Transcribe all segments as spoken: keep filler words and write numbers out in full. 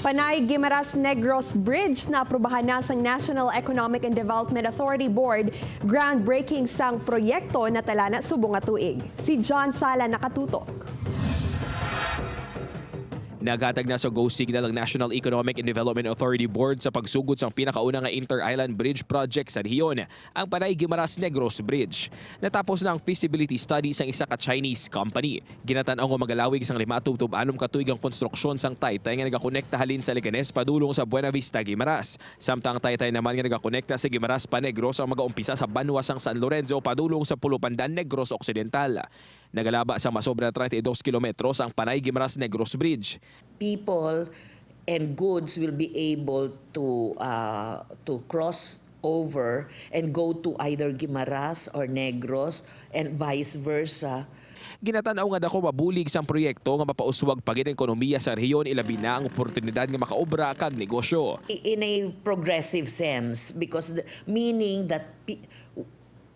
Panay Guimaras Negros Bridge naaprubahan na sang National Economic and Development Authority Board. Groundbreaking sang proyekto natalana subong nga tuig. Si John Sala nakatutok. Naghatag na sa go signal ang National Economic and Development Authority Board sa pagsugod sang pinakauna nga Inter-Island Bridge Project sa rehiyon, ang Panay Guimaras Negros Bridge. Natapos na ang feasibility study sang isa ka Chinese company. Ginatan-aw nga magalawig sang lima tubtob anom ka tuig ang konstruksyon sang taytay nga nagakonekta halin sa Leganes padulong sa Buenavista, Guimaras. Samtang ang taytay naman nga nagakonekta sa Guimaras pa Negros ang magaumpisa sa banwa sang San Lorenzo padulong sa Pulupandan, Negros Occidental. Nagalaba sa masobra treinta y dos kilometros ang Panay Guimaras Negros Bridge. People and goods will be able to uh, to cross over and go to either Guimaras or Negros and vice versa. Ginatan-aw nga daku mabulig sang proyekto nga mapauswag pa gid ang ekonomiya sa rehiyon, ilabi na ang oportunidad nga makaobra kag negosyo. In a progressive sense, because the, meaning that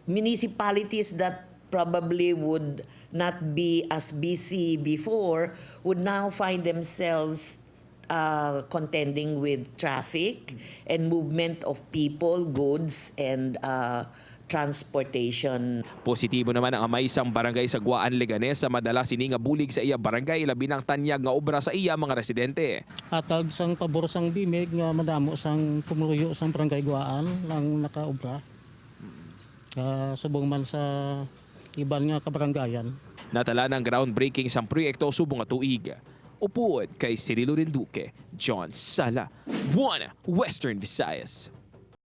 municipalities that probably would not be as busy before would now find themselves uh, contending with traffic and movement of people, goods, and uh, transportation. Positibo naman ang amay sang barangay sa Guaan, Leganes, sa madala sini nga bulig sa iya barangay, labi na ang tanyag nga obra sa iya mga residente. Hatag sang pabor sang BMIG nga madamo sang pumuluyo sang barangay Guaan ang nakaobra. Ah, subong man sa iban nga kabarangayan. Natala ang groundbreaking sang proyekto subong nga tuig. Upod kay Cirilo Rinduque, John Sala, One Western Visayas.